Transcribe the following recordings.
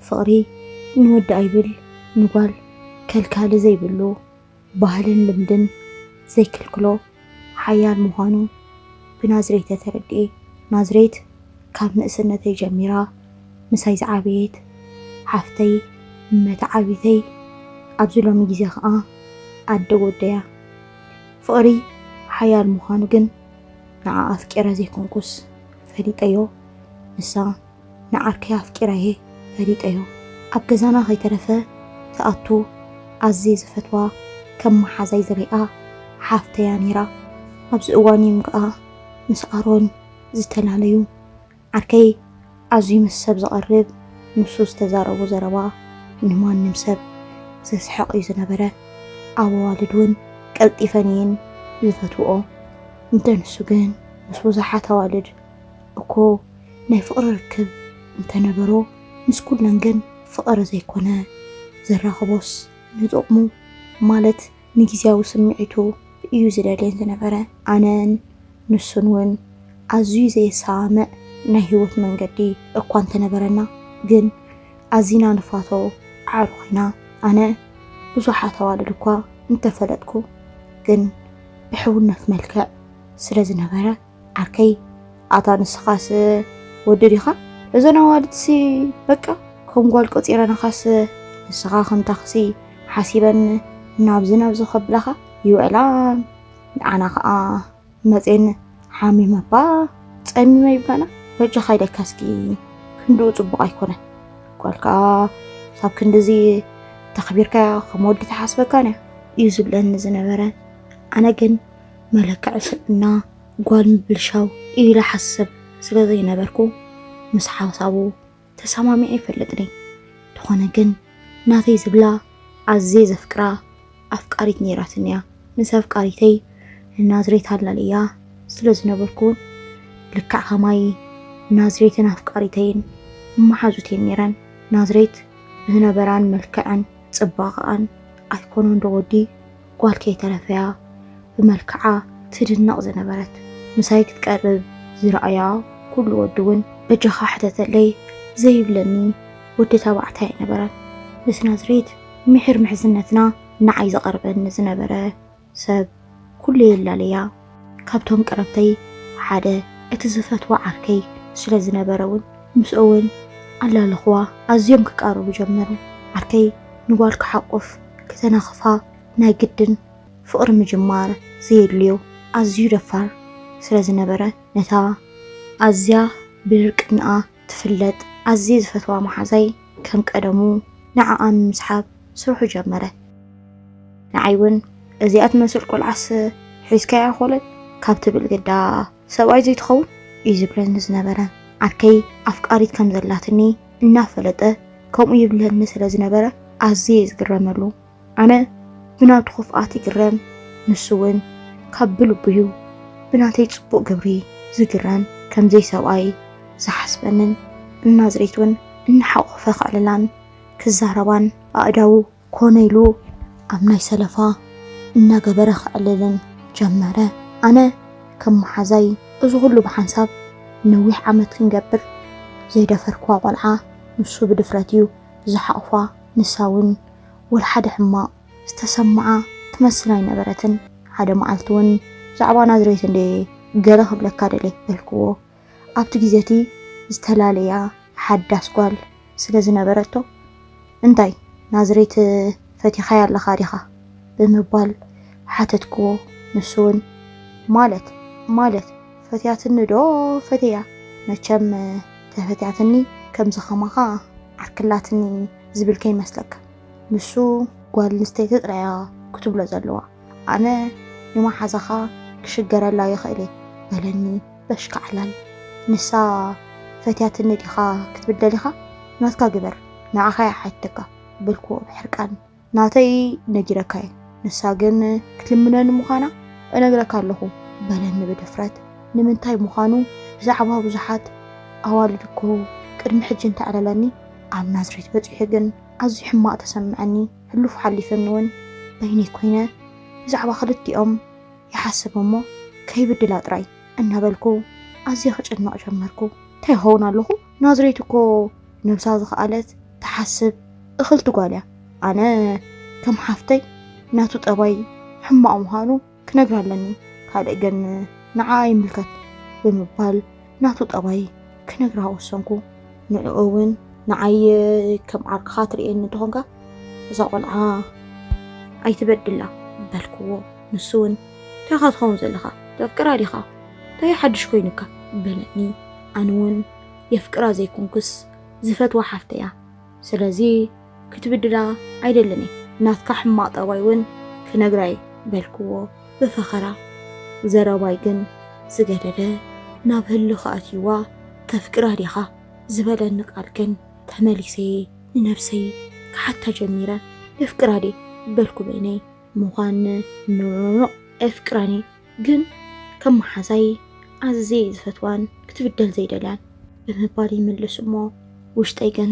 ፍቕሪ ንወዲ ኣይብል ንጓል ከልካሊ ዘይብሉ፣ ባህልን ልምድን ዘይክልክሎ ሓያል ምዃኑ ብናዝሬት ተረድኤ። ናዝሬት ካብ ንእስነተይ ጀሚራ ምሳይ ዝዓበየት ሓፍተይ፣ መተዓቢተይ፣ ኣብዚ ሎሚ ግዜ ኸኣ ኣደ ወደያ። ፍቕሪ ሓያል ምዃኑ ግን ንዓ ኣፍቂረ ዘይኮንኩስ ፈሊጠዮ፣ ንሳ ንዓርከይ ኣፍቂረየ ፈሊጠዮ። ኣብ ገዛና ከይተረፈ ትኣቱ ኣዝየ ዝፈትዋ፣ ከም መሓዛይ ዝሪኣ ሓፍተያ ነይራ። ኣብዚ እዋን እዮም ከኣ ምስ ኣሮን ዝተፈላለዩ። ዓርከይ ኣዝዩ ምስ ሰብ ዝቐርብ፣ ንሱ ዝተዛረቦ ዘረባ ንማንም ሰብ ዘስሕቕ እዩ ዝነበረ። ኣብ ኣዋልድ እውን ቀልጢፈን እየን ዝፈትውኦ። እንተ ንሱ ግን ምስ ብዙሓት ኣዋልድ እኮ ናይ ፍቕሪ ርክብ እንተነበሮ፣ ምስ ኩለን ግን ፍቕሪ ዘይኮነ ዘራኽቦስ ንጥቕሙ፣ ማለት ንግዝያዊ ስምዒቱ እዩ ዝደልየን ዝነበረ። ኣነን ንሱን እውን ኣዝዩ ዘየሰማምዕ ናይ ህይወት መንገዲ እኳ እንተነበረና፣ ግን ኣዚና ንፋቶ ኣዕሩኽ ኢና። ኣነ ብዙሓት ኣዋልድ እኳ እንተፈለጥኩ፣ ግን ብሕውነት መልክዕ ስለ ዝነበረ፣ ዓርከይ፣ ኣታ ንስኻስ ወዲ ዲኻ? እዘን ኣዋልድሲ በቃ ከም ጓል ቆጺረናኻስ፣ ንስኻ ከምታኽሲ ሓሲበን ናብዚ ናብዚ ከብላኻ ይውዕላ። ንዓና ኸኣ መጼን ሓሚመባ ጸሚመ ይብላና። በጃኻ ኢለካ እስኪ፣ ክንድኡ ጽቡቕ ኣይኮነን። ጓል ከኣ ሳብ ክንድዚ ተኽቢርካያ ከም ወዲ ተሓስበካን እያ እዩ ዝብለኒ ዝነበረ። ኣነ ግን መለክዒ ስብእና ጓል ምብልሻው ኢለ ሓስብ ስለ ዘይነበርኩ፣ ምስ ሓሳቡ ተሰማሚዐ ኣይፈልጥን እየ። እንተኾነ ግን ናተይ ዝብላ ኣዝየ ዘፍቅራ ኣፍቃሪት ነይራትኒ እያ። ምስ ኣፍቃሪተይ ንናዝሬት ኣላልያ ስለ ዝነበርኩ እውን ልክዕ ከማይ ናዝሬትን ኣፍቃሪተይን መሓዙት እየን ነይረን። ናዝሬት ብዝነበራን መልክዐን ጽባቐኣን ኣይኮነን ዶ ወዲ ጓል ከይተረፈያ ብመልክዓ ትድነቕ ዝነበረት። ምሳይ ክትቀርብ ዝረኣያ ኩሉ ወዲ እውን በጃኻ ሕተተለይ ዘይብለኒ ወዲ ተባዕታይ ኣይነበረን። ምስ ናዝሬት ምሒር ምሕዝነትና ንዓይ ዝቐርበኒ ዝነበረ ሰብ ኩሉ የላለያ። ካብቶም ቀረብተይ ሓደ እቲ ዝፈትዋ ዓርከይ ስለ ዝነበረ እውን ምስኡ እውን ኣላለኽዋ ኣዝዮም ክቃረቡ ጀመሩ። ዓርከይ ንጓል ክሓቁፍ ክተናኽፋ ናይ ግድን ፍቕሪ ምጅማር ዘየድልዮ ኣዝዩ ደፋር ስለ ዝነበረ ነታ ኣዝያ ብድርቅናኣ ትፍለጥ ኣዝየ ዝፈትዋ መሓዛይ ከም ቀደሙ ንዓኣ ንምስሓብ ስርሑ ጀመረ። ንዓይ እውን እዚኣ ትመስል ቆልዓስ ሒዝካያ ኮለል ካብ ትብል ግዳ ሰብኣይ ዘይትኸውን እዩ ዝብለኒ ዝነበረ። ዓርከይ ኣፍቃሪት ከም ዘላትኒ እናፈለጠ ከምኡ ይብለኒ ስለ ዝነበረ ኣዝየ እየ ዝግረመሉ። ኣነ ብናቱ ክፍኣት ይግረም፣ ንሱ እውን ካብ ብልቡ እዩ ብናተይ ጽቡቕ ግብሪ ዝግረም። ከምዘይ ሰብኣይ ዝሓስበንን እናዝሬት እውን እናሓቆፈ ከዕልላን ክዛረባን ኣእዳዉ ኮነ ኢሉ ኣብ ናይ ሰለፋ እናገበረ ከዕልልን ጀመረ። ኣነ ከም መሓዛይ እዚ ኩሉ ብሓንሳብ ነዊሕ ዓመት ክንገብር ዘይደፈርክዋ ቆልዓ ንሱ ብድፍረት እዩ ዝሓቑፋ። ንሳ እውን ወላ ሓደ ሕማቕ ዝተሰምዓ ትመስል ኣይነበረትን። ሓደ መዓልቲ እውን ብዛዕባ ናዝሬት እንደ ገለ ክብለካ ደልየ በልክዎ። ኣብቲ ግዜ እቲ ዝተላለያ ሓዳስ ጓል ስለ ዝነበረቶ፣ "እንታይ ናዝሬት ፈቲኻያ ኣለኻ ዲኻ?" ብምባል ሓተትክዎ። ንሱ እውን፣ "ማለት? ማለት ፈትያትኒ ዶ ፈትያ? መቸም ተፈትያትኒ ከምዚ ከማኻ ዓርክላትኒ ዝብል ከይመስለካ። ንሱ ጓል ኣንስተይቲ ጥራይ እያ ክትብሎ ዘለዋ። ኣነ ንመሓዛኻ ክሽገረላ ይኽእል እየ" በለኒ በሽካዕላል። "ንሳ ፈትያትኒ ዲኻ ክትብል ደሊኻ? ናትካ ግበር፣ ንዓኻ እየ ሓቲተካ" በልክዎ ብሕርቃን። "ናተይ ነጊረካ እየ፣ ንሳ ግን ክትልምነኒ ምዃና እነግረካ ኣለኹ" በለኒ ብድፍረት። ንምንታይ ምዃኑ ብዛዕባ ብዙሓት ኣዋልድ እኮ ቅድሚ ሕጂ እንተዕለለኒ፣ ኣብ ናዝሬት በጺሑ ግን ኣዝዩ ሕማቕ ተሰምዐኒ። ሕሉፍ ሓሊፈኒ እውን በይነይ ኮይነ ብዛዕባ ክልቲኦም ይሓስብ እሞ ከይብድላ ጥራይ እናበልኩ ኣዝየ ክጭነቕ ጀመርኩ። እንታይ ይኸውን ኣለኹ? ናዝሬት እኮ ነብሳ ዝኸኣለት ትሓስብ እኽልቲ ጓል እያ። ኣነ ከም ሓፍተይ ናቱ ጠባይ ሕማቕ ምዃኑ ክነግራ ኣለኒ፣ ካልእ ግን ንዓ ይምልከት ብምባል ናቱ ጠባይ ክነግራ ወሰንኩ። ንዕኡ እውን ንዓይ ከም ዓርክኻ ትርእየኒ እንተኾንካ እዛ ቆልዓ ኣይትበድላ በልክዎ። ንሱ እውን እንታይ ኢኻ ትኸውን ዘለኻ? ተፍቅራ ዲኻ? እንታይ ሓድሽ ኮይኑካ? በለኒ። ኣነ እውን የፍቅራ ዘይኮንኩስ ዝፈትዋ ሓፍተያ። ስለዚ ክትብድላ ኣይደልን እየ። ናትካ ሕማቕ ጠባይ እውን ክነግራ እየ በልክዎ ብፈኸራ። ዘረባይ ግን ዝገደደ ናብ ህልኽ ኣትይዋ። ተፍቅራ ዲኻ ዝበለኒ ቃል ግን ተመሊሰ ንነብሰይ ክሓታ ጀሚረ። የፍቅራ ድየ በልኩ በይነይ። ምዃን ኖኖኖ፣ የፍቅራን እየ፣ ግን ከም መሓዛይ ኣዝየ ዝፈትዋን ክትብደል ዘይደልያን ብምባል ይምልስ እሞ ውሽጠይ ግን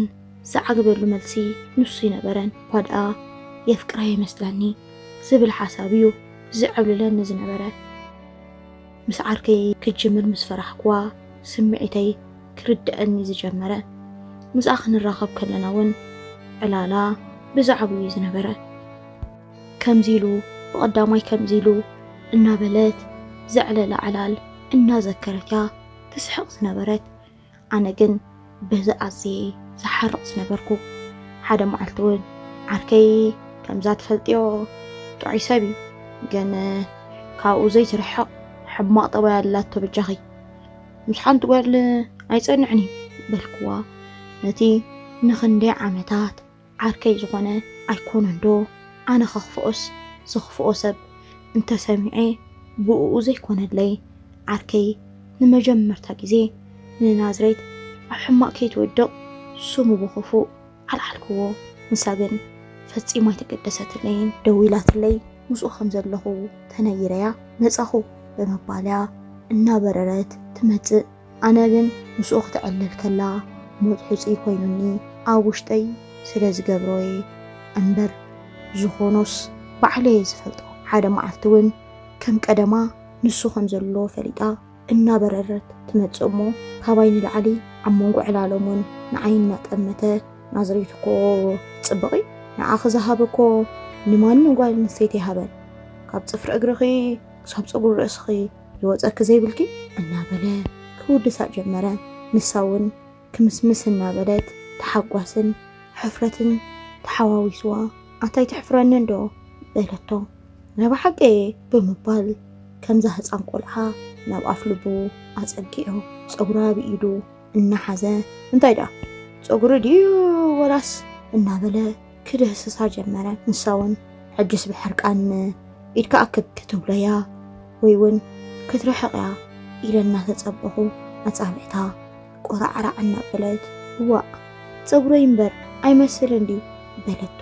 ዝዓግበሉ መልሲ ንሱ ይነበረን። እኳ ደኣ የፍቅራ ይመስለኒ ዝብል ሓሳብ እዩ ዝዕብልለኒ ዝነበረ። ምስ ዓርከይ ክጅምር ምስ ፈራሕክዋ ስምዒተይ ክርድኣኒ ዝጀመረ። ምስኣ ክንራኸብ ከለና እውን ዕላላ ብዛዕባኡ እዩ ዝነበረ። ከምዚ ኢሉ ብቐዳማይ ከምዚ ኢሉ እናበለት ዘዕለለ ዕላል እናዘከረት እያ ትስሕቕ ዝነበረት። ኣነ ግን በዚ ኣዝየ ዝሓርቕ ዝነበርኩ። ሓደ መዓልቲ እውን ዓርከይ ከምዛ ትፈልጥዮ ጥዑይ ሰብ እዩ፣ ግን ካብኡ ዘይትርሕቕ ሕማቕ ጠባይ ኣላቶ በጃኺ። ምስ ሓንቲ ጓል ኣይጸንዕን እዩ በልክዋ። ነቲ ንኽንደይ ዓመታት ዓርከይ ዝኾነ ኣይኮነን ዶ ኣነ ከኽፍኦስ ዝኽፍኦ ሰብ እንተሰሚዐ ብእኡ ዘይኮነለይ ዓርከይ ንመጀመርታ ግዜ ንናዝሬት ኣብ ሕማቕ ከይትወድቕ ስሙ ብኽፉእ ኣልዓልክዎ። ንሳ ግን ፈጺማ ኣይተገደሰትለይን። ደዊላትለይ ምስኡ ከም ዘለኹ ተነጊረያ መጻኹ ብምባልያ እናበረረት ትመጽእ። ኣነ ግን ምስኡ ክትዕልል ከላ ሞት ሕጹይ ኮይኑኒ ኣብ ውሽጠይ ስለ ዝገብሮ'የ እምበር ዝኾኖስ ባዕለየ ዝፈልጦ። ሓደ መዓልቲ እውን ከም ቀደማ ንሱ ከም ዘሎ ፈሊጣ እናበረረት ትመጽእ እሞ ካባይ ንላዕሊ ኣብ መንጎ ዕላሎም እውን ንዓይ እናጠመተ ናዝሬት እኮ ጽብቕ እዩ። ንዓኺ ዝሃበ እኮ ንማንም ጓል ኣንስተይቲ ይሃበን። ካብ ጽፍሪ እግርኺ ክሳብ ጸጉሪ ርእስኺ ዝወጸኪ ዘይብልኪ እናበለ ክውድሳ ጀመረ። ንሳ እውን ክምስምስ እናበለት ተሓጓስን ሕፍረትን ተሓዋዊስዋ። ኣታይ ትሕፍረኒ እንዶ በለቶ። ናይ ብሓቂ ብምባል ከምዛ ህፃን ቆልዓ ናብ ኣፍ ልቡ ኣፀጊዑ ፀጉራ ብኢዱ እናሓዘ እንታይ ደኣ ፀጉሪ ድዩ ወላስ እናበለ ክድህስሳ ጀመረ። ንሳ እውን ሕጅስ ብሕርቃን ኢድካ ኣክብ ክትብሎያ ወይ እውን ክትርሕቕያ ኢለ እናተፀበኹ ኣፃብዕታ ቆራዕራዕ እናበለት እዋእ ፀጉረይ እምበር ኣይመስልን ድዩ በለቶ።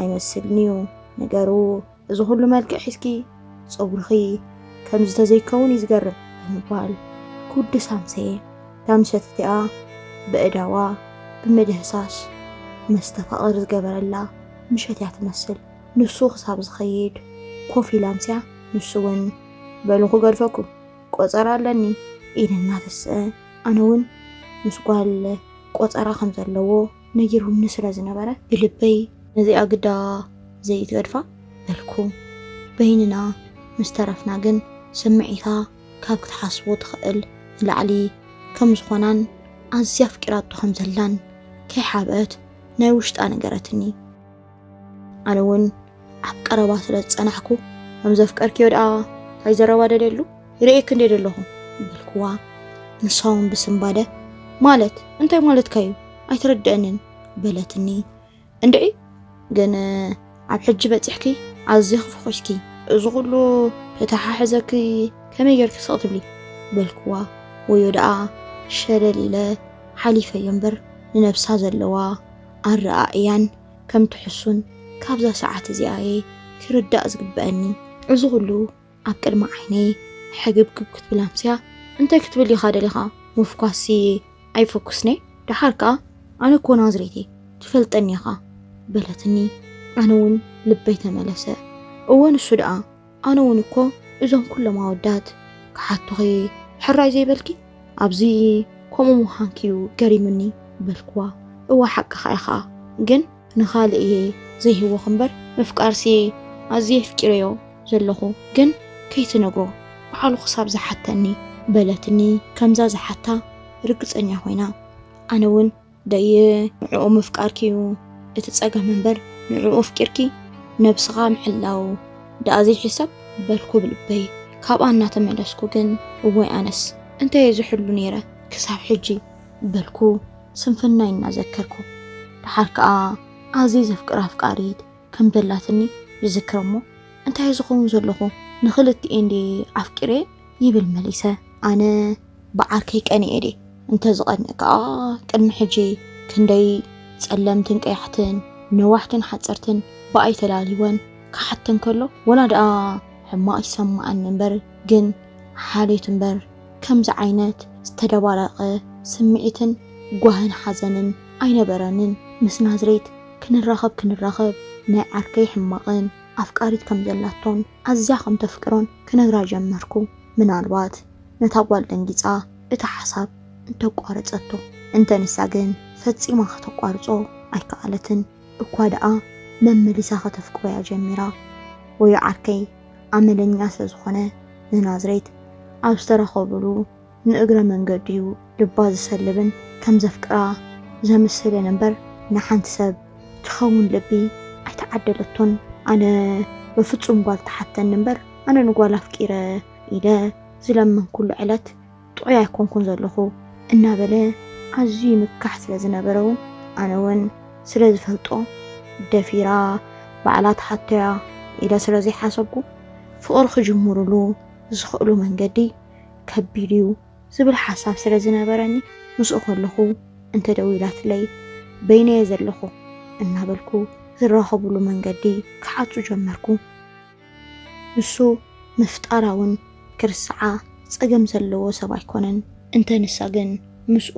ኣይመስልን እዩ ነገሩ። እዚ ኩሉ መልክዕ ሒዝኪ ጸጉርኺ ከምዚ ተዘይከውን እዩ ዝገርም ብምባል ክውድስ ኣምሰየ። እታ ምሸት እቲኣ ብእዳዋ ብምድህሳስ መስተፋቕር ዝገበረላ ምሸት እያ ትመስል። ንሱ ክሳብ ዝኸይድ ኮፍ ኢላ ኣምስያ። ንሱ እውን በሉ ክገድፈኩም ቆጸራ ኣለኒ ኢልና ተስአ። ኣነ እውን ምስ ጓል ቆጸራ ከም ዘለዎ ነጊሩኒ ስለ ዝነበረ ብልበይ ነዚኣ ግዳ ዘይትገድፋ በልኩ። በይንና ምስ ተረፍና ግን ስምዒታ ካብ ክትሓስቦ ትኽእል ንላዕሊ ከም ዝኾናን ኣዝያ ኣፍቂራቶ ከም ዘላን ከይሓብአት ናይ ውሽጣ ነገረትኒ። ኣነ እውን ኣብ ቀረባ ስለ ዝጸናሕኩ ከም ዘፍቀርክዮ ደኣ እንታይ ዘረባ ደልየሉ ይርእየኪ እንደ ዘለኹ በልክዋ። ንሳ እውን ብስንባደ ማለት እንታይ ማለትካ እዩ ኣይተረድአንን በለትኒ። እንድዒ ግን ኣብ ሕጂ በጺሕኪ ኣዝኺ ፈኺስኪ። እዚ ኩሉ ተተሓሕዘኪ ከመይ ጌርኪ ስቕ ትብሊ በልክዋ። ወዮ ደኣ ሸለል ኢለ ሓሊፈዮ እምበር ንነብሳ ዘለዋ ኣረኣእያን ከም ትሕሱን ካብዛ ሰዓት እዚኣ እየ ክርዳእ ዝግበኣኒ። እዚ ኩሉ ኣብ ቅድሚ ዓይነይ ሕግብግብ ክትብል ኣምስያ እንታይ ክትብል ኢኻ ደሊኻ? ምፍኳስሲ ኣይፈኩስን እየ። ደሓር ከኣ ኣነ እኮ ናዝሬት እየ ትፈልጠኒ ኢኻ በለትኒ። ኣነ እውን ልበይ ተመለሰ። እወ ንሱ ደኣ ኣነ እውን እኮ እዞም ኩሎም ኣወዳት ክሓቱኺ ሕራይ ዘይበልኪ ኣብዚ ከምኡ ምዃንኪ እዩ ገሪሙኒ በልክዋ። እወ ሓቅኻ ኢኻ፣ ግን ንኻልእ እየ ዘይህወኽ እምበር ምፍቃርሲ ኣዝየ ኣፍቂረዮ ዘለኹ፣ ግን ከይትነግሮ ባዕሉ ክሳብ ዝሓተኒ በለትኒ። ከምዛ ዝሓታ ርግጸኛ ኮይና። ኣነ እውን ደይ ንዕኡ ምፍቃርኪ እዩ እቲ ጸገም እምበር ንዕኡ ኣፍቂርኪ ነብስኻ ምሕላው ደኣ ዘይሕሰብ በልኩ ብልበይ። ካብኣ እናተመለስኩ ግን እወይ ኣነስ እንታይ እየ ዝሕሉ ነይረ ክሳብ ሕጂ በልኩ ስንፍናይ እናዘከርኩ። ደሓር ከኣ ኣዝየ ዘፍቅራ ኣፍቃሪት ከም ዘላትኒ ይዝክር እሞ እንታይ ዝኸውን ዘለኹ ንኽልቲኤን ድየ ኣፍቂረ ይብል መሊሰ። ኣነ ብዓርከይ ቀኒኤ ድየ እንተዝቐንእ ከኣ ቅድሚ ሕጂ ክንደይ ጸለምትን ቀያሕትን ነዋሕትን ሓጸርትን ብኣይ ተላሊወን ክሓተን ከሎ ወላ ደኣ ሕማቕ ይሰማዓኒ እምበር ግን ሓልዮት እምበር ከምዚ ዓይነት ዝተደባለቐ ስምዒትን ጓህን ሓዘንን ኣይነበረንን። ምስ ናዝሬት ክንራኸብ ክንራኸብ ናይ ዓርከይ ሕማቕን ኣፍቃሪት ከም ዘላቶን ኣዝያ ከም ተፍቅሮን ክነግራ ጀመርኩ። ምናልባት ነታ ጓል ደንጊጻ እቲ ሓሳብ እንተቋረጸቶ እንተ ንሳ ግን ፈጺማ ከተቋርጾ ኣይከኣለትን። እኳ ደኣ መመሊሳ ከተፍቅሮ እያ ጀሚራ። ወዮ ዓርከይ ኣመለኛ ስለ ዝኾነ ንናዝሬት ኣብ ዝተራኸብሉ ንእግረ መንገዱ እዩ ልባ ዝሰልብን ከም ዘፍቅራ ዘምስልን እምበር ንሓንቲ ሰብ ትኸውን ልቢ ኣይተዓደለቶን። ኣነ በፍጹም ጓል ትሓተኒ እምበር ኣነ ንጓል ኣፍቂረ ኢለ ዝለመንኩሉ ዕለት ጥዑይ ኣይኮንኩን ዘለኹ እናበለ ኣዝዩ ይምካሕ ስለ ዝነበረ እውን ኣነ እውን ስለ ዝፈልጦ ደፊራ ባዕላ ትሓቶያ ኢለ ስለ ዘይሓሰብኩ ፍቕሪ ክጅምሩሉ ዝኽእሉ መንገዲ ከቢድ እዩ ዝብል ሓሳብ ስለ ዝነበረኒ ምስኡ ከለኹ እንተ ደዊላትለይ በይነየ ዘለኹ እናበልኩ ዝራኸቡሉ መንገዲ ክሓጹ ጀመርኩ። ንሱ ምፍጣራ እውን ክርስዓ ጸገም ዘለዎ ሰብ ኣይኮነን። እንተ ንሳ ግን ምስኡ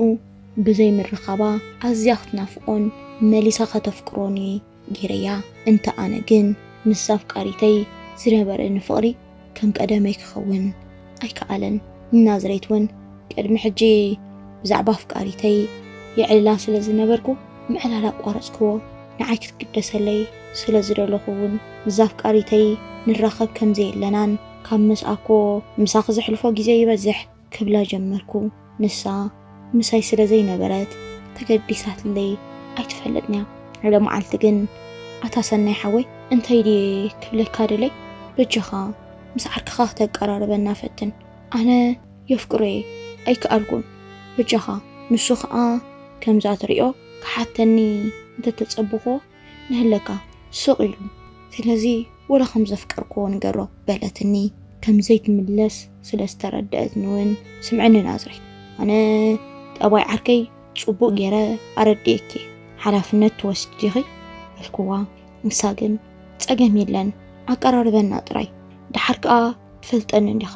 ብዘይ ምርኻባ ኣዝያ ክትናፍቖን መሊሳ ከተፍቅሮን እየ ገይረያ። እንተ ኣነ ግን ምስ ኣፍቃሪተይ ዝነበረኒ ፍቕሪ ከም ቀደመይ ክኸውን ኣይከኣለን። ንናዝሬት እውን ቅድሚ ሕጂ ብዛዕባ ኣፍቃሪተይ የዕልላ ስለ ዝነበርኩ ምዕላል ኣቋረጽክዎ። ንዓይ ክትግደሰለይ ስለ ዝደለኹ እውን ምስ ኣፍቃሪተይ ንራኸብ ከም ዘየለናን ካብ ምስኣኮ ምሳኺ ዘሕልፎ ግዜ ይበዝሕ ክብላ ጀመርኩ። ንሳ ምሳይ ስለ ዘይነበረት ተገዲሳትለይ ኣይትፈልጥንያ። ገለ መዓልቲ ግን ኣታ ሰናይ ሓወይ እንታይ ድየ ክብለካ ደለይ በጃኻ ምስ ዓርክኻ ክተቀራርበና ፈትን። ኣነ የፍቅሮ እየ ኣይከኣልኩን። በጃኻ ንሱ ኸኣ ከምዛ ትሪኦ ክሓተኒ እንተተጸብኾ ንህለካ ስቕ ኢሉ ስለዚ ወላ ከም ዘፍቀርክዎ ንገሮ በለትኒ። ከም ዘይትምለስ ስለ ዝተረደአትኒ እውን ስምዕኒ ናዝሬት ኣነ ጠባይ ዓርከይ ጽቡቕ ገይረ ኣረድኤኪ ሓላፍነት ትወስዲ ዲኺ በልክዋ። ንሳ ግን ጸገም የለን ኣቀራርበና ጥራይ ደሓር ከኣ ትፈልጠኒ እንዲኻ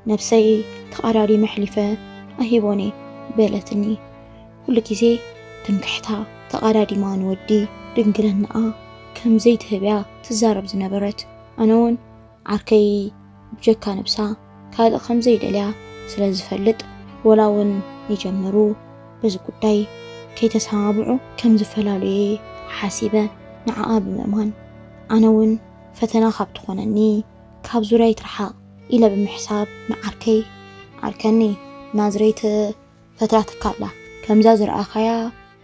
ነብሰይ ተቓዳዲመ ኣሕሊፈ ኣይህቦን እየ በለትኒ። ኩሉ ግዜ ትምክሕታ ተቓዳዲማ ንወዲ ድንግልናኣ ከም ዘይትህብያ ትዛረብ ዝነበረት ኣነ እውን ዓርከይ ብጀካ ነብሳ ካልእ ከም ዘይደልያ ስለ ዝፈልጥ ወላ እውን ይጀምሩ በዚ ጉዳይ ከይተሰማምዑ ከም ዝፈላለየ ሓሲበ ንዓኣ ብምእማን ኣነ እውን ፈተና ካብ ትኾነኒ ካብ ዙርያይ ትርሓቕ ኢለ ብምሕሳብ ንዓርከይ ዓርከኒ ናዝሬት ፈትያትካ ኣላ ከምዛ ዝረኣኻያ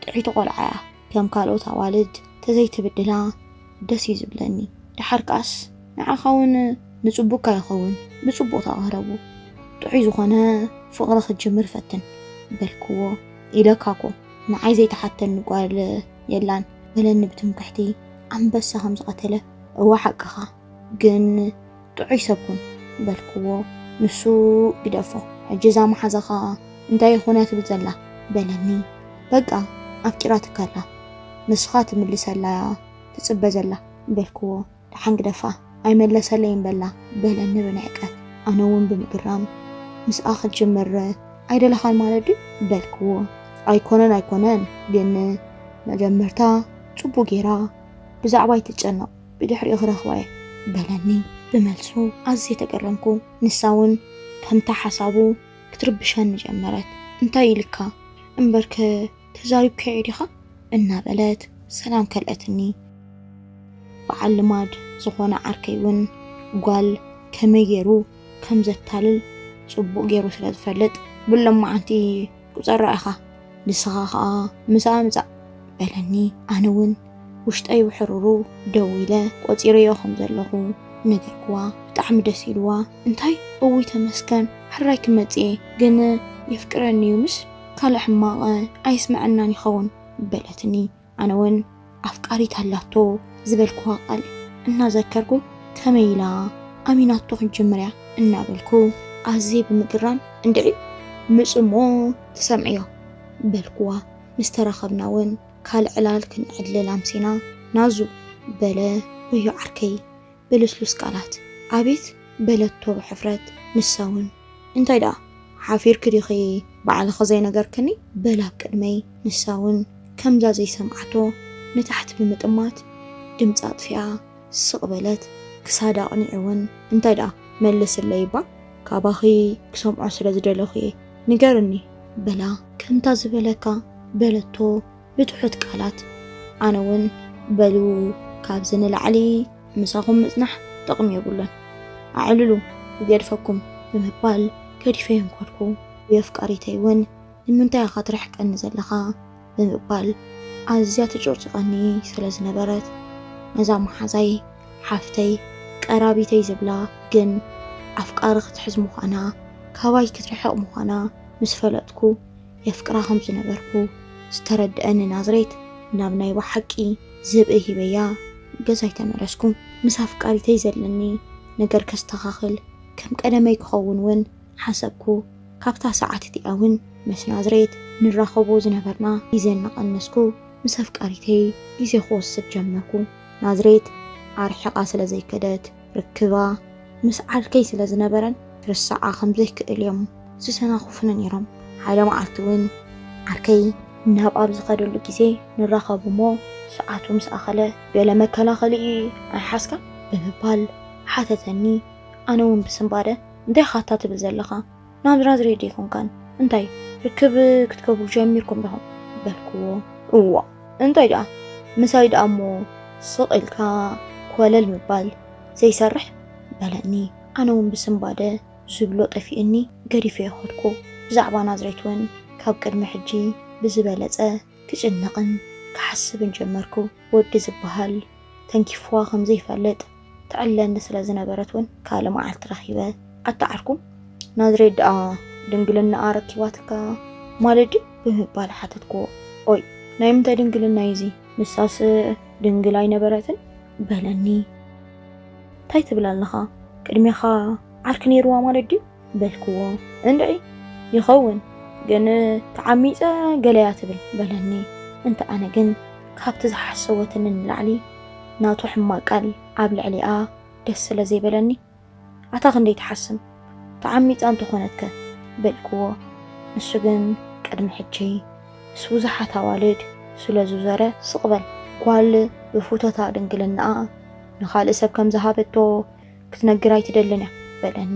ጥዕይቲ ቆልዓ እያ ከም ካልኦት ኣዋልድ ተዘይትብድላ ደስ እዩ ዝብለኒ ደሓር ከኣስ ንዓኻ እውን ንጽቡቕካ ይኸውን ብጽቡቕ ተቐረቡ ጥዑይ ዝኾነ ፍቕሪ ክትጅምር ፈትን በልክዎ ኢለካ እኮ ንዓይ ዘይተሓተኒ ጓል የላን በለኒ ብትምክሕቲ ኣንበሳ ከም ዝቐተለ እወ ሓቅኻ ግን ጥዑይ ሰብ ኩን በልክዎ ንሱ ግደፎ ሕጂ እዛ መሓዛኻ እንታይ ይኾን እያ ትብል ዘላ በለኒ በቃ ኣፍቂራትካ ኣላ ንስኻ ትምልሰላ እያ ትጽበ ዘላ በልክዎ ደሓን ግደፋ ኣይመለሰለይን በላ በለኒ ብንዕቀት ኣነ እውን ብምግራም ምስኣ ክትጅምር ኣይደለኻን ማለት ድዩ በልክዎ ኣይኮነን ኣይኮነን ግን መጀመርታ ጽቡቕ ጌራ ብዛዕባይ ትጨነቕ ብድሕሪኡ ክረኽባ እየ በለኒ ብመልሱ ኣዝየ ተገረምኩ ንሳ እውን ከምታ ሓሳቡ ክትርብሸኒ ጀመረት እንታይ ኢልካ እምበርከ ተዛሪብካዮ ዲኻ እናበለት ሰላም ከልአትኒ። በዓል ልማድ ዝኾነ ዓርከይ እውን ጓል ከመይ ገይሩ ከም ዘታልል ጽቡቕ ገይሩ ስለ ዝፈልጥ፣ ብሎማዓንቲ ቁጸራ ኢኻ፣ ንስኻ ኸኣ ምሳኣ ምጻእ በለኒ። ኣነ እውን ውሽጠይ ብሕሩሩ ደው ኢለ ቆጺረዮ ከም ዘለኹ ነገርክዋ። ብጣዕሚ ደስ ኢልዋ። እንታይ? እውይ ተመስገን፣ ሕራይ ክመጽእ እየ፣ ግን የፍቅረኒ እዩ፣ ምስ ካልእ ሕማቕ ኣይስምዐናን ይኸውን በለትኒ። ኣነ እውን ኣፍቃሪት ኣላቶ ዝበልክዋ ቃል እናዘከርኩ፣ ከመይ ኢላ ኣሚናቶ ክትጅምር እያ እናበልኩ ኣዝየ ብምግራም፣ እንድዒ ምጽሞ ትሰምዕዮ በልክዋ። ምስ ተራኸብና እውን ካልእ ዕላል ክንዕልል ኣምሲና፣ ናዙ በለ ወዮ ዓርከይ ብልስሉስ ቃላት። ኣቤት በለቶ ብሕፍረት። ንሳ እውን እንታይ ደኣ ሓፊርኪ ዲኺ ባዕልኺ ዘይነገርክኒ በላ ኣብ ቅድመይ። ንሳ እውን ከምዛ ዘይሰምዓቶ ንታሕቲ ብምጥማት ድምጻ ኣጥፊኣ ስቕ በለት። ክሳዳ ኣቕኒዑ እውን እንታይ ደኣ መልስለይ እባ ካባኺ ክሰምዖ ስለ ዝደለኹ እየ፣ ንገርኒ በላ። ከምታ ዝበለካ በለቶ ብትሑት ቃላት። ኣነ እውን በሉ ካብዚ ንላዕሊ ምሳኹም ምጽናሕ ጥቕሚ የብሉን፣ ኣዕልሉ ይገድፈኩም ብምባል ገዲፈዮም ከድኩ። የፍቃሪተይ እውን ንምንታይ ኢኻ ትርሕቀኒ ዘለኻ ብምባል ኣዝያ ትጭቕጭቐኒ ስለ ዝነበረት፣ ነዛ መሓዛይ ሓፍተይ ቀራቢተይ ዝብላ ግን ኣፍቃሪ ክትሕዝ ምዃና፣ ካባይ ክትርሕቕ ምዃና ምስ ፈለጥኩ፣ የፍቅራ ከም ዝነበርኩ ዝተረድአኒ ናዝሬት ናብ ናይ ብሓቂ ዝብኢ ሂበያ ገዛይ ተመለስኩ። ምስ ኣፍቃሪተይ ዘለኒ ነገር ከስተኻኽል፣ ከም ቀደመይ ክኸውን እውን ሓሰብኩ። ካብታ ሰዓት እቲኣ እውን ምስ ናዝሬት ንራኸቦ ዝነበርና ግዜ እናቐነስኩ ምስ ኣፍቃሪተይ ግዜ ክወስድ ጀመርኩ። ናዝሬት ኣርሒቓ ስለ ዘይከደት ርክባ ምስ ዓርከይ ስለ ዝነበረን ክርስዓ ከም ዘይክእል እዮም ዝሰናኹፉኒ ነይሮም። ሓደ መዓልቲ እውን ዓርከይ ናብ ኣብ ዝኸደሉ ግዜ ንራኸብ እሞ ሰዓቱ ምስ ኣኸለ ገለ መከላኸሊ ኣይሓዝካን ብምባል ሓተተኒ። ኣነ እውን ብስንባደ እንታይ ኢኻ እታ ትብል ዘለኻ? ናብ ናዝሬት ዘይኮንካን እንታይ ርክብ ክትገብሩ ጀሚርኩም ዲኹም? በልክዎ። እዋ እንታይ ደኣ ምሳይ ደኣ እሞ ስቕ ኢልካ ኮለል ምባል ዘይሰርሕ በለኒ። ኣነ እውን ብስንባደ ዝብሎ ጠፊእኒ ገዲፈዮ ከድኩ። ብዛዕባ ናዝሬት እውን ካብ ቅድሚ ሕጂ ብዝበለጸ ክጭነቕን ክሓስብን ጀመርኩ። ወዲ ዝበሃል ተንኪፍዋ ከም ዘይፈልጥ ትዕለኒ ስለ ዝነበረት እውን ካልእ መዓልቲ ረኺበ ኣታ ዓርኩ ናዝሬት ደኣ ድንግልናኣ ረኪባትካ ማለት ድዩ? ብምባል ሓተትክዎ። ኦይ ናይ ምንታይ ድንግልና እዩ እዚ? ንሳስ ድንግል ኣይነበረትን በለኒ። እንታይ ትብል ኣለኻ? ቅድሜኻ ዓርኪ ነይርዋ ማለት ድዩ? በልክዎ። እንድዒ ይኸውን ግን ተዓሚጸ ገለ እያ ትብል በለኒ። እንተ ኣነ ግን ካብቲ ዝሓሰወትኒ ንላዕሊ ናቱ ሕማቕ ቃል ኣብ ልዕሊኣ ደስ ስለ ዘይበለኒ ኣታ ክንደይ ትሓስም ተዓሚጻ እንተኾነትከ በልክዎ። ንሱ ግን ቅድሚ ሕጂ ምስ ብዙሓት ኣዋልድ ስለ ዝዞረ ስቕ በል ጓል ብፍቶታ ድንግልናኣ ንኻልእ ሰብ ከም ዝሃበቶ ክትነግር ኣይትደልን እያ በለኒ።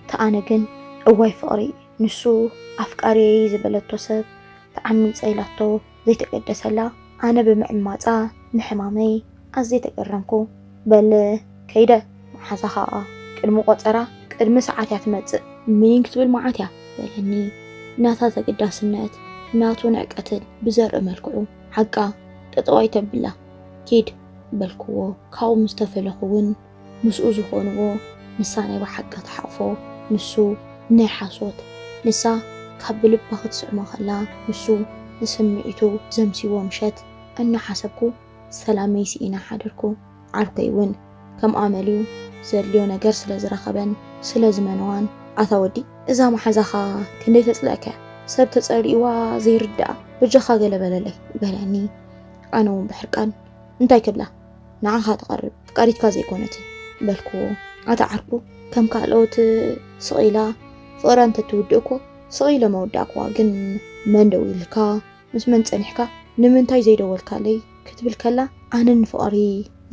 ተኣነ ግን እዋይ ፍቕሪ ንሱ ኣፍቃሪየይ ዝበለቶ ሰብ ተዓሚጸ ኢላቶ ዘይተገደሰላ ኣነ ብምዕማጻ ምሕማመይ ኣዝየ ተገረምኩ። በል ከይደ መሓዛ ኸኣ ቅድሚ ቆጸራ ቅድሚ ሰዓት እያ ትመጽእ። ምኒን ክትብል መዓት እያ በለኒ። ናታ ተገዳስነት ናቱ ንዕቀትን ብዘርኢ መልክዑ ሓቃ ጠጠው ኣይተብላ ኪድ በልክዎ። ካብኡ ምስ ተፈለኹ እውን ምስኡ ዝኾንዎ ንሳ ናይ ብሓቂ ትሓቕፎ ንሱ ናይ ሓሶት ንሳ ካብ ብልባ ክትስዕሞ ከላ ንሱ ንስምዒቱ ዘምስይዎ ምሸት እናሓሰብኩ ሰላመይ ስኢነ ሓደርኩ። ዓርከይ እውን ከም ኣመልዩ ዘድልዮ ነገር ስለ ዝረኸበን ስለ ዝመነዋን ኣታ ወዲ እዛ መሓዛኻ ክንደይ ተጽልእካ እያ ሰብ ተጸሊእዋ ዘይርድኣ በጃኻ ገለ በለለይ በለኒ። ኣነ እውን ብሕርቃን እንታይ ክብላ ንዓኻ ትቐርብ ፍቃሪትካ ዘይኮነትን በልክዎ። ኣታ ዓርኩ ከም ካልኦት ስቕ ኢላ ፍቕራ እንተትውድእ እኮ ስቕ ኢለ መወዳእክዋ ግን መን ደዊልካ ምስ መን ጸኒሕካ ንምንታይ ዘይደወልካለይ ክትብል ከላ ኣነ ንፍቕሪ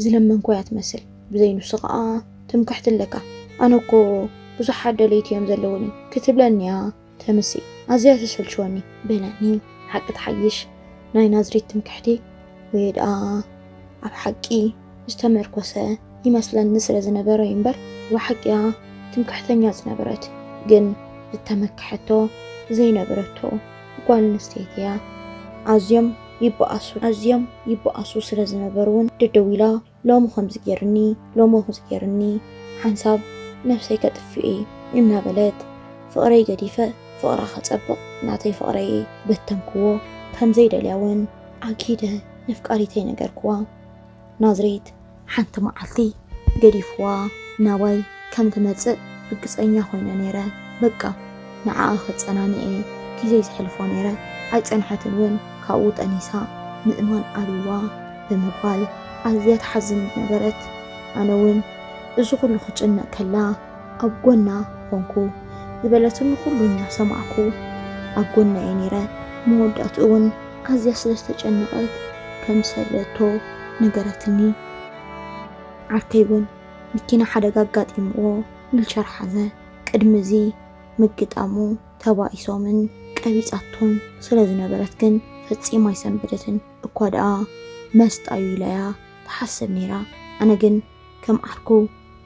ዝለመንኮ እያ ትመስል ብዘይ ንሱ ኸኣ ትምክሕቲ ኣለካ ኣነ እኮ ብዙሓት ደለይቲ እዮም ዘለውኒ ክትብለኒ እያ ተምሲ ኣዝያ ተሰልችወኒ በለኒ። ሓቂ ትሓይሽ ናይ ናዝሬት ትምክሕቲ ወይ ደኣ ኣብ ሓቂ ዝተመርኮሰ ይመስለኒ ስለ ዝነበረ እዩ እምበር፣ ብሓቂያ ትምክሕተኛ ዝነበረት ግን ዝተመክሐቶ ዘይነበረቶ ጓል ኣንስተይቲ እያ። ኣዝዮም ይበኣሱ ኣዝዮም ይበኣሱ ስለ ዝነበሩ እውን ደደዊላ ሎሚ ከምዚ ገይርኒ ሎሚ ከምዚ ገይርኒ ሓንሳብ ነፍሰይ ከጥፍእ እናበለት ፍቕረይ ገዲፈ ፍቕራ ከጸብቕ ናተይ ፍቕረይ በተንክዎ። ከምዘይደልያ እውን ኣኪደ ነፍቃሪተይ ነገርክዋ። ናዝሬት ሓንቲ መዓልቲ ገዲፍዋ ናባይ ከም ትመጽእ ርግጸኛ ኮይነ ነይረ። በቃ ንዓኣ ከጸናንዐ ግዜ ዘሕልፎ ነይረ። ኣይጸንሐትን እውን ካብኡ ጠኒሳ ምእማን ኣብይዋ ብምባል ኣዝያ ትሓዝን ነበረት። ኣነ እውን እዚ ኩሉ ክጭነቕ ከላ ኣብ ጎና ኮንኩ። ዝበለትኒ ኩሉ እናሰማዕኩ ኣብ ጎና እየ ነይረ። መወዳእትኡ እውን ኣዝያ ስለ ዝተጨነቐት ከም ዝሰደቶ ነገረትኒ። ዓርከይ እውን መኪና ሓደጋ ኣጋጢምዎ ዊልቸር ሓዘ። ቅድሚ እዚ ምግጣሙ ተባኢሶምን ቀቢጻቶን ስለ ዝነበረት ግን ፈጺማ ኣይሰንበደትን። እኳ ደኣ መስጣ እዩ ኢላ እያ ትሓስብ ነይራ። ኣነ ግን ከም ዓርኩ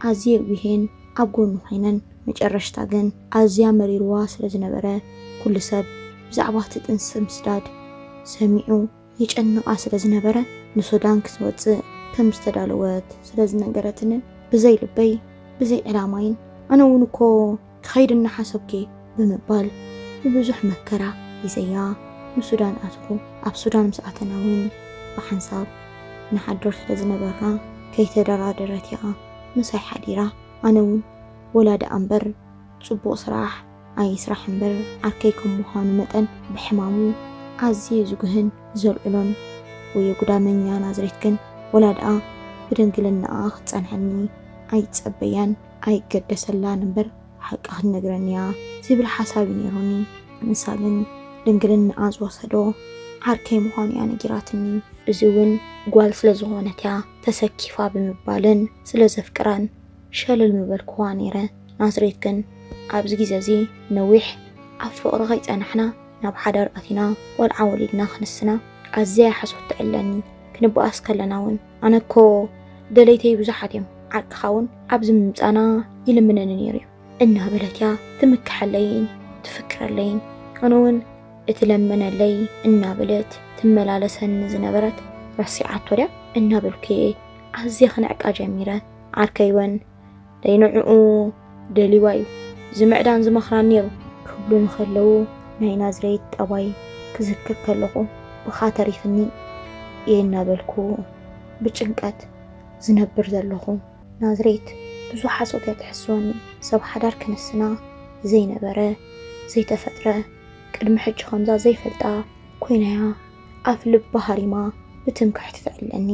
ኣዝየ እጉሄን ኣብ ጎኑ ኮይነን። መጨረሽታ ግን ኣዝያ መሪርዋ ስለ ዝነበረ ኩሉ ሰብ ብዛዕባ እቲ ጥንሲ ምስዳድ ሰሚዑ የጨንቓ ስለ ዝነበረ ንሱዳን ክትወጽእ ከም ዝተዳለወት ስለ ዝነገረትንን ብዘይ ልበይ ብዘይ ዕላማይን ኣነ እውን እኮ ክኸይድ እናሓሰብኩ እየ ብምባል ብብዙሕ መከራ ሒዘያ ንሱዳን ኣትኹ። ኣብ ሱዳን ምስ ኣተና እውን ብሓንሳብ ንሓድር ስለ ዝነበርና ከይተደራደረት እያ ምሳይ ሓዲራ። ኣነ እውን ወላ ደኣ እምበር ጽቡቕ ስራሕ ኣይስራሕ እምበር ዓርከይ ከም ምዃኑ መጠን ብሕማሙ ኣዝየ ዝጉህን ዘልዕሎን ወዮ ጉዳመኛ ናዝሬት ግን ወላ ደኣ ብድንግልናኣ ክትጸንሐኒ ኣይጸበያን ኣይገደሰላን እምበር ሓቂ ክትነግረኒ እያ ዝብል ሓሳብ እዩ ነይሩኒ። ንሳ ግን ድንግልናኣ ዝወሰዶ ዓርከይ ምዃኑ እያ ነጊራትኒ። እዚ እውን ጓል ስለ ዝኾነት እያ ተሰኪፋ ብምባልን ስለ ዘፍቅራን ሸለል ምበልክዋ ነይረ። ናዝሬት ግን ኣብዚ ግዜ እዚ ነዊሕ ኣብ ፍቕሪ ከይጸናሕና ናብ ሓዳር ኣቲና ቆልዓ ወሊድና ክንስና ኣዝያ እያ ሓሶት ትዕለኒ። ክንበኣስ ከለና እውን ኣነ እኮ ደለይተይ ብዙሓት እዮም ዓርክኻ እውን ኣብዚ ምምጻና ይልምነኒ ነይሩ እዩ እናበለት እያ ትምክሐለይን ትፍክረለይን። ኣነ እውን እቲ ለመነለይ እናበለት ትመላለሰኒ ዝነበረት ረሲዓቶ ድያ እናበልኩ እየ ኣዝየ ክንዕቃ ጀሚረ። ዓርከይ እውን ደይንዕኡ ደሊዋ እዩ ዝምዕዳን ዝመኽራን ነይሩ ክብሉ ንኸለዉ ናይ ናዝሬት ጠባይ ክዝክር ከለኹ ብኻ ተሪፍኒ እየ እናበልኩ ብጭንቀት ዝነብር ዘለኹ። ናዝሬት ብዙሕ ሓሶት እያ ትሕስወኒ። ሰብ ሓዳር ክንስና ዘይነበረ ዘይተፈጥረ ቅድሚ ሕጂ ከምዛ ዘይፈልጣ ኮይናያ ኣፍ ልባ ሃሪማ ብትምክሕቲ ትዕለኒ።